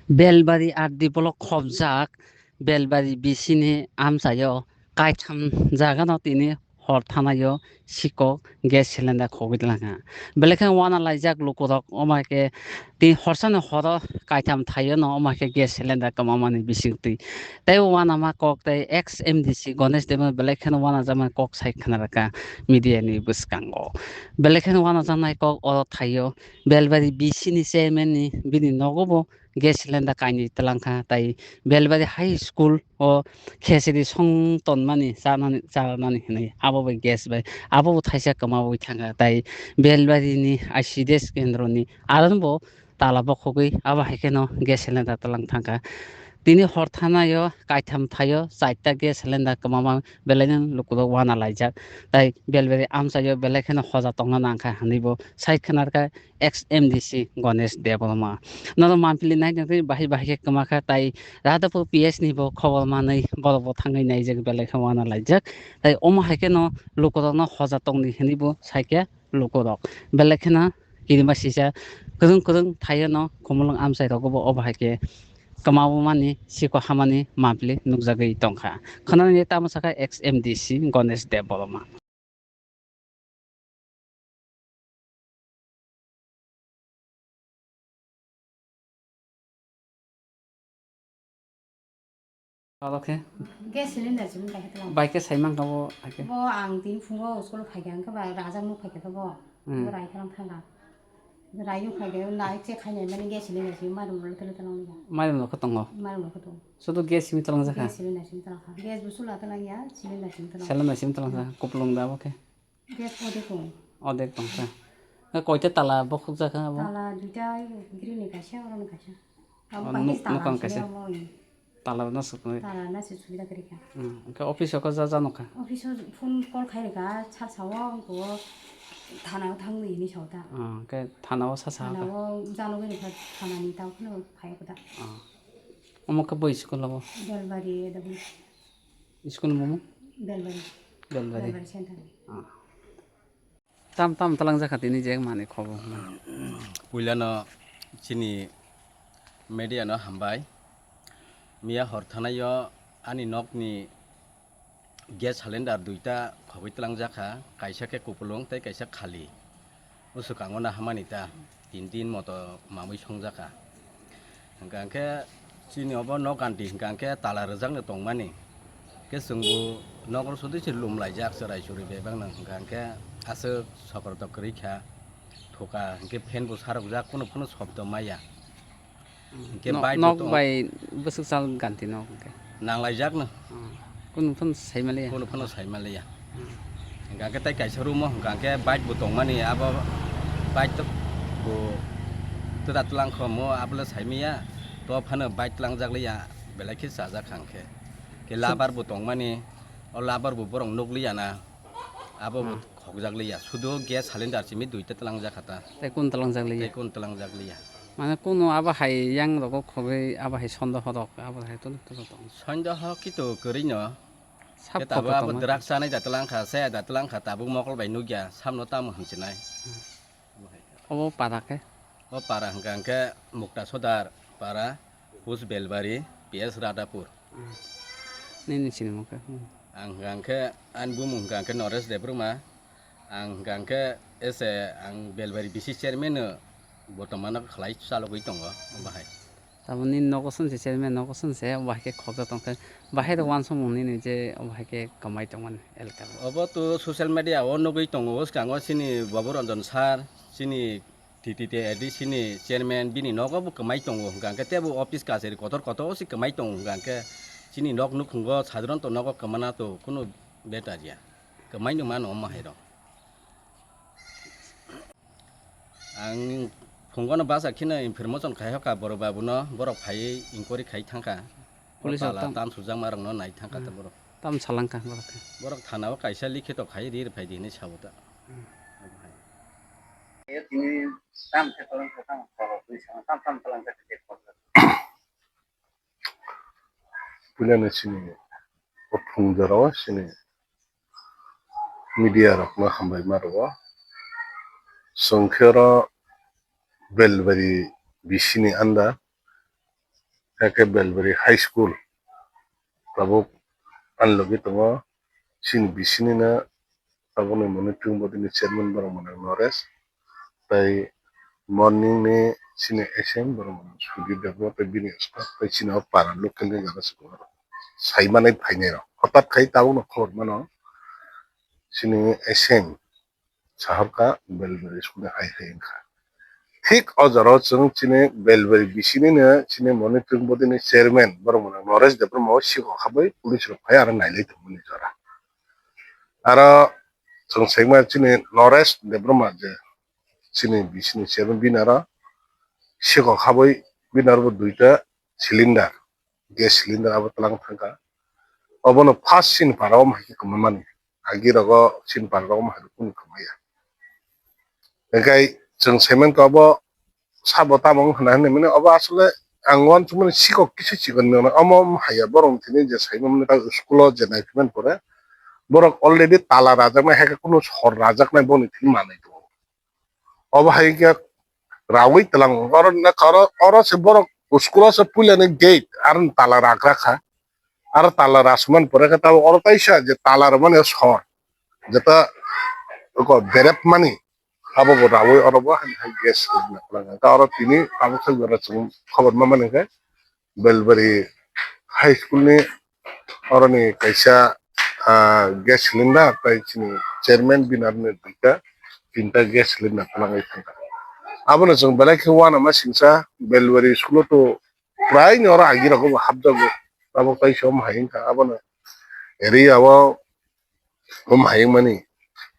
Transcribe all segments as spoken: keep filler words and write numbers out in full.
Belbari R D block khobjak Belbari B C ni amchaio kaitham jagano tini hor thanaio sikok gas cylinder khogwi twlangkha. Belai khe wana laijak lukurok, omo hai khe tini horsani horo kaitham thaio no omo hai khe gas cylinder kwmamani bisingtwi. Tei o wanama kok tei ex M D C Ganesh Debbarma belai kheno wanajakmani kok sai khna rwkha media ni bwskango. Belai kheno wanajaknai kok oro thaio. Belbari B C ni chairman ni bini nogo bo gas cylinder kainwi twlangkha, tai Belbari High School o khesiri song tonmani chanani, chanani hinwi abo bai gas bai abo bo thaisa kwmawi thangkha, tai Belbari ni I C D S kendro ni aron bo tala bokhogwi abo hai kheno gas cylinder twlang thangkha. Tini hor thanaio kaitham thaio chaita gas cylinder kwmama belaino lukurok wana laijak, tai Belbari amchaio belai kheno hoja tongna nangkha hinwi bo sai khna rwkha ex M D C Ganesh Debbarma. Nono mampili nai tongtwi bahai bahai khe kwma kha, tai Radhapur P S ni bo khobor manwi borok bo thangwi naijak, belai khe wana laijak. Tai omo hai kheno lukurokno hoja tongdi hinwi bo sai khe lukurok. Belai kheno kirima sisa kwrwng kwrwng thaio no khumulwng amchai rogo bo obo hai khe kwmao mani siko hamani mampili nukjagwi tongkha. Khwnani tamo sakha ex M D C Ganesh Debbarma. Oro khe? Gas cylinder simi bai khe twlang. Bai khe sai mankha bo hai khe? Bo ang tini phungo school phaikha, hwnkhe ba rajak nuk phaikha khe bo. Hmm. Bo rai khe lang thangkha. Rai nuk phaikha, nai che khainai mani gas cylinder simi mairum rok tele twlang ya. Mairum rok khe tongo? Mairum rok khe tongo. Sudu gas simi twlang jakha? Gas cylinder simi twlang kha. Gas bo chula twlang ya, cylinder simi twlang. Cylinder simi twlang jakha. Kupulung da bo khe? Gas odek tongo. Odek tongkha. Koita tala bokhok jakha abo? Tala duita, grill ni kaisa, oro ni kaisa. Abo kaisa tala nukang kaisa. Tala no suknai. Tala na se subida kwrwi kha. Hmm, hwnkhe office o khe ja ja nukha? Office o phone call khai rwkha, sal sao, wngkho thana o thangwi hinwi sao ta. Ah, hwnkhe thana o sa sa. Thana o jalo gwi rwkha, thana ni tamo phano phai kho ta. Ah. Omo khe boi school abo? Belbari, School ni mung? Belbari. Belbari. Belbari center ni. Ah. Tam tam talang jakha tini je mani khobor. Puilano chini media no hambai. Miya hor thanaio ani nokni gas cylinder duita khogwi talang jakha, kaisa khe kupulung tei kaisa khali. O swkango na hamani ta, tin din moto mamwi songjakha. Hwnkha hwnkhe chini obo nok ganti hwnkha hwnkhe tala rwjakno tongmani. Khe chwngbo nokro sotwi se lum laijak chwrai chwrwi bebakno, hwnkha hwnkhe aswk sokordo kwrwi kha, thuka hwnkhe fan bo sarokjak, kunu phano sobdo maya. Hwnkhe no-, bike nok bo tong-, bai bwswk chal ganti nok hwnkhe. Nanglaijakno. Hmm. Kunu phano saimaliya. Kunu phano saimaliya. Hmm. Hwnkha khe tei kaisa room o hwnkha khe bike bo tongmani, abo bike to bo twda twlang kho mo, abo le saimaya. To phano bike twlangjak liya, belai khe chajak kha hwnkhe. Khe so- labar bo tongmani, o labar bo borok nukliya na. Abo bo hmm khokjak liya. Sudu gas cylinder simi duita twlangjak kha ta. Tei kun twlangjak liya? Tei kun twlangjak liya. Mane kunu abo hai yang rogo khogwi abo hai sondoho rok abo hai to to tong. Sondoho kito kwrwi no. Sab khe tabuk abo tongma. Drugs chanai da twlang kha, chaya da twlang kha, tabuk mokol bai nukya, samno tamo hwnchwnai. Hmm. Obo para khe? O para hwnkha hwnkhe Mukta Sodar para, Post Belbari, P S Radhapur. Hmm. Nini sinimung khe? Hmm. Ang hwnkha hwnkhe, ani bumung hwnkha hwnkhe Noresh Debbarma. Ang hwnkha hwnkhe ese ang Belbari B C chairman no bortomano khlai chalogwi tongo bahai. Taboni nogo swnse chairman nogo swnse bahai khe khobjak tongkhe, bahai rok uansukmung nini je bahai khe kwmai tongmani elka o. Obo to social media o nugwi tongo, swkango chini Babu Ranjan sir, chini T T T A D C ni chairman bini nogo bo kwmai tongo hwnkha hwnkhe tebo office kachari kotor kotor se kwmai tongo hwnkha hwnkhe chini nok nukhungo sadharanto nogo kwmana to kunu better ya, kwmai no mano omo hai rok. Ang phungono basa kheno information khai hoka borok babuno, borok phaiwi inquiry khai thangkha. Police o tala tam tam sujakma rokno nai thangkha ta hmm borok. Tam salangkha borok khe. Borok thana o kaisa likhe to khai ri phai di hinwi sao ta. Hmm. Tini tam khe tolong khe tam borok ni sama tam tam tolong khe. Puilano chini o phung jorao chini media rokno hambai ma rwo. Chwng khe oro Belbari B C ni under Hakhe Belbari High School tabuk ani logi tongo, chini bisini no tabukni monitoring body ni chairman borok mwnang Naresh, tei morning ni chini S M borok mwnang Sudip Debbarma tei bini staff tei chini o para local ni jaga se tongo. Sai manai phainai rok hothat khai tabukno khobor mano chini S M sahorka Belbari school ni hai hai wngkha. Thik o jora o chwng chini Belbari bisini no chini monitoring body ni chairman borok mwnang Naresh Debbarma o sikok habwi police rok phai aro nailai tongmani jora. Aro chwng saima chini Naresh Debbarma je chini bisini chairman bini aro sikok habwi bini aro bo duita cylinder, gas cylinder abo twlang thangkha. Obono first chini para o hai khe kwmamani. Agi rogo chini para rogo hai kunu kwmaya. Hingkai chwng saimankha obo sabo tamo wng hwnna hinwi mani obo asole ang uansukmani sikok kisa chikon nangna omo wng haya borok thini je saimani ta school o je naiphimani pore borok already tala rajaknai hai khe kunu sor rajaknai boni thini manwi tongo. Obo hai khe rawi twlang oro na oro oro se borok school o se puila ni gate aro tala ragra kha. Aro tala rasman pore khe tabuk oro taisa je tala rwmani sor jeta oko berep mani abo bo rawi oro bo hai hai gas rwna kwlangkha. Oro tini tabuk se jora chwng khobor ma mani khe Belbari High School ni oroni kaisa ah, gas cylinder tei chini chairman bini aroni duita tinta gas cylinder kwlangwi thangkha. Abono chwng belai khe uanama singsa Belbari school o to Prai ni oro agi rok bo hapjago. Abo kaisa omo hai wngkha, abono area o omo hai wngmani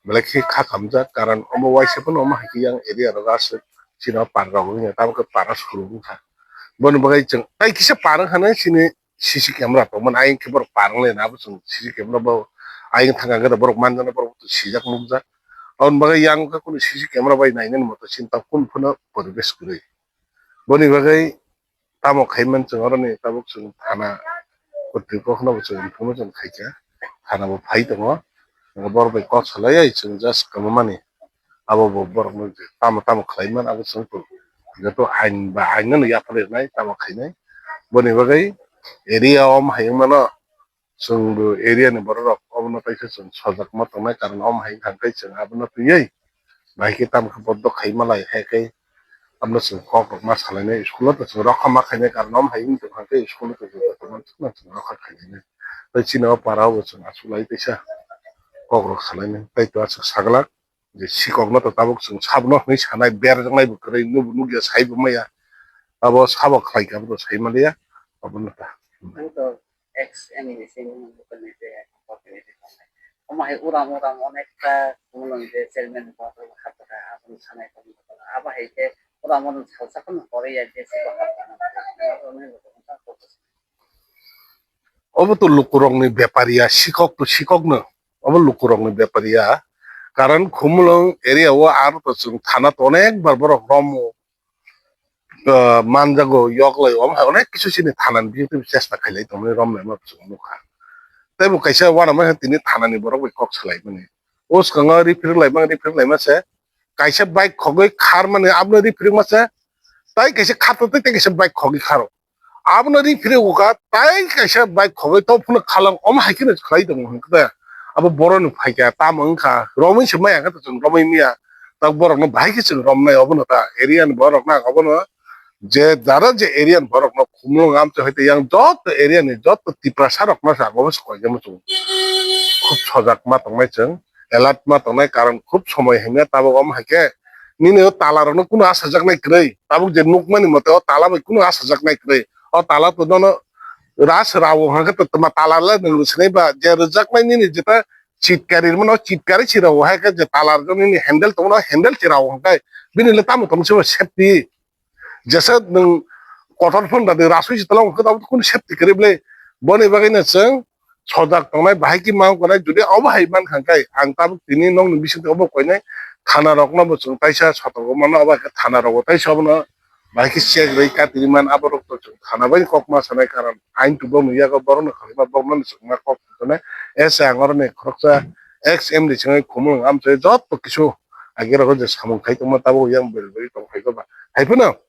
belai khe kha kamjak, karon omo waisa phano omo hai khe yang area rok aswk chini o park rok wngya, tamo khe para suru wngkha. Boni bagwi chwng tai kisa park wngkha na chini C C camera tongmani, ayang khe borok park wnglaina abo chwng C C camera bo ayang thangkha khe borok manjana borok sijak nukjak. Aboni bagwi yang khe kunu C C camera bai nainani moto chini ta kunu phano poribesh kwrwi. Boni bagwi tamo khaiman chwng oroni tabuk chwng thana kwtwi kokno bo chwng phunukjak khaikha, thana bo phai tongo, borok bai kok salaiwi chwng just kwmamani abo bo borokno tamo tamo khlaiman abo chwng joto ain ba ain no yapharwi rwnai tamo khainai. Boni bagwi area o omo hai wngmano. Chwng bo area ni borok rok obono kaisa chwng sojak ma tongnai, karon omo hai wngkha hwnkhe chwng abono twiwi bahai khe tamo khe bondo khai malai, hai khe abono chwng kok rok ma salainai, school o to chwng rokha ma khainai, karon omo hai wngtong kha khe school o to chwng joto manthogo chwng rokha khainai. Tei chini o para o bo chwng achuk lai teisa kok rok salainai, tei to aswk saglak je sikok no to tabuk chwng sabno hwnwi sanai, berjaknai bo kwrwi, nukya sai bo maya, abo sabo khlai khe abo to sai manliya, abono ta. Ex M D C ni local ni je, omo hai uram uram onekta kumulon je chairman ni kotor kha kha, aboni sanai tong kha kha, abo hai khe uram uram salsa kheno pore ya je si kha kha. Obo to lukurok ni bepar ya, sikok to sikok no, obo lukurok ni bepar ya, karon Khumulwng area o aro to chwng thana to onek bar borok romo. Ah, manjago, yoklai, omo hai onek kisu chini thanani bisingtwi chesta khailai tongmani romlaima chwng nukha. Tei bo kaisa uanama tini thanani borok bai kok salaimani. O swkango referee laima, referee laima se kaisa bike khogwi kharmani abono referee ma se, tai kaisa kharto tei kaisa bike khogwi kharo. Abono referee uka tai kaisa bike khogwi to phano khalang omo hai kheno khlai tongo hwnkhe. Abo boroni phaikha tamo wngkha romwi se maya khe to chwng romwi maya. Tak borokno bahai khe chwng romnai obono ta area ni borok na obono je jara je area ni borok no Khumulwng amchai hoite yang joto area ni joto Tiprasa rok no sa obo se koijakma chwng khub sojak ma tongnai chwng alert ma tongnai karon khub somoi himya tabok omo hai khe nini o tala rok no kunu achajaknai kwrwi tabok je nukmani mote o tala bai kunu achajaknai kwrwi o tala to nono ras rao hwnkhe to tma tala le nwng rwsinai ba je rwjaknai nini jeta chitkari rwmano chitkari si rao hai khe je tala rok nini handle tongmano handle si rao hwnkhe bini le tamo tongmani safety. Jesa nwng kotor phone da de rasui se tolong khe tabuk kunu safety kwrwi bwle. Boni bagwi no chwng sojak tongnai bahai khe ma wngnai jodi obo hai man kha khe ang tabuk tini nokni bisingtwi obo koinai thana rokno bo chwng taisa sotorko mano obo hai khe thana rogo taisa obono bahai khe check rwi kati rwi man abo rok to chwng thana bai kok ma sanai karon ain tubok ni yago borok no khalai ma borok no chwng ma kok sanai ese ang oro ni khoroksa ex M D swngai khumung amchai joto kisu age rogo je samung khai tongma tabuk yang bel bel tong khai ba hai phano.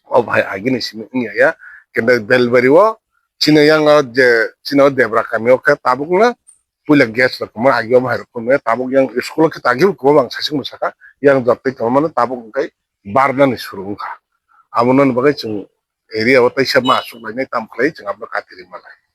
O bahai agini simi wngya ya, Kenda Belbari o chini yang o je chini o Debra kami o khe tabuk no puila gas rok kwma agi o bahai rok kwmaya tabuk yang school o khe tagi bo kwma bang sasing bo saka yang jotoi tongmani tabuk hwnkhe barnani suru wngkha. Amo noni bagwi chwng area o teisa ma aswk lainai tamo khlai chwng abono kati ri manai.